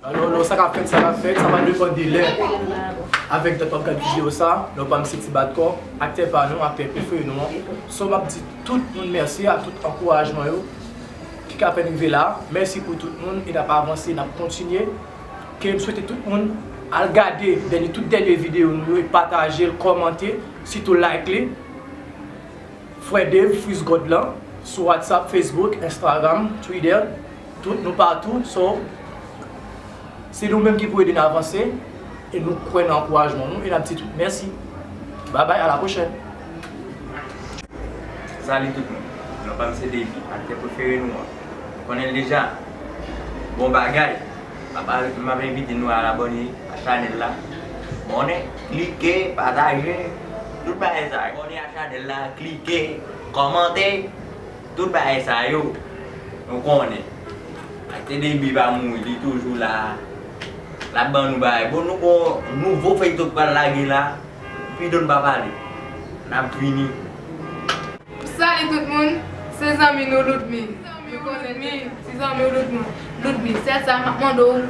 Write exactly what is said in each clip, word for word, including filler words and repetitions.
Alò, alò, sa k ap fèt, sa k ap fèt, sa va depann de lè avèk dat w ap gad videyo sa. Non pa m se Ti Bat Kò, aktè pa nou, aktè prefere nou an. So, m ap di tout moun mèsi a tout ankourajman yo ki ka fè n rive la. Mèsi pou tout moun e n ap avanse, n ap kontinye. Ke m swete tout moun al gade dènye, tout dènye videyo nou yo e pataje l, kòmante, sitou like li. Frè Dave, Frizz God lan, sou WhatsApp, Facebook, Instagram, Twitter, tout nou patou. So, se nou menm ki pou ede n avanse e nou kwè nan ankourajman nou e n ap di tout mèsi. Babay, a la pwochèn. Salut tout moun. Non pa m se Davy, aktè prefere nou an. Nou konnen l deja. Bon bagay. M ap, m ap envite nou al abòne a chanèl la. Abòne, klike, pataje, tout bagay sa yo. Abòne a chanèl la, klike, kòmante, tout bagay sa yo. Nou konnen. Aktè Davy pa mouri, li toujou la. L ap ban nou bagay. Bon, nou gon nouvo feyton k pral lage la. Pidon pa pale. N ap vini. Salut tout moun, se zanmi nou Ludmy. Nou konnen Ludmy, se zanmi w Ludmy. Ludmy, sèl sa m ap mande w,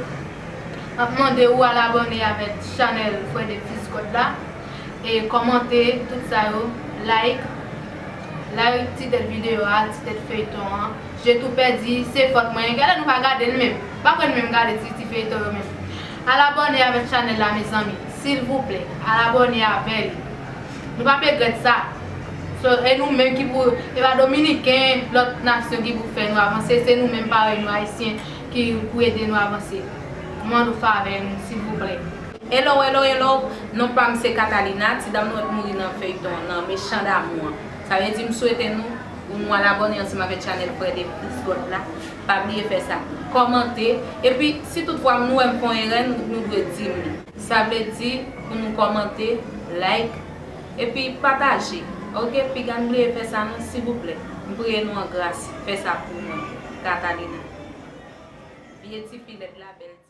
m ap mande w al abòne avèk chanèl Frè Dave Frizz God la. E kòmante tout sa yo, like, like ti tèt videyo a, ti tèt feyton an. J'ai tout perdu, se fòt mwen. Gade nou pa gade l menm. Pa kwè n menm gade ti, ti feyton yo menm. Al abòne avèk chanèl la, mezanmi. Silvouplè, al abòne avè l. Nou p ap regrèt sa. So, e nou menm ki pou, e pa dominiken, lòt nasyon ki pou fè nou avanse, se nou menm parèy nou ayisyen ki pou ede nou avanse. Mande w favè nou, silvouplè. Hello, hello, hello. Non pa m se Catalina, ti dam nou wè k mouri nan feyton an, nan Méchant d'amour an. Sa vle di m swete nou, pou nou al abòne ansanm avèk chanèl Frè Dave Frizz God la. Pa bliye fè sa. Kòmante, epi si tout fwa nou wè m fè yon erè, nou, nou dwe di m li. Sa vle di pou nou kòmante, like, epi pataje. Oke, piga n bliye fè sa non, silvouplè. M priye nou an gras, fè sa pou mwen, Catalina. Vye tifi lèd la bèl.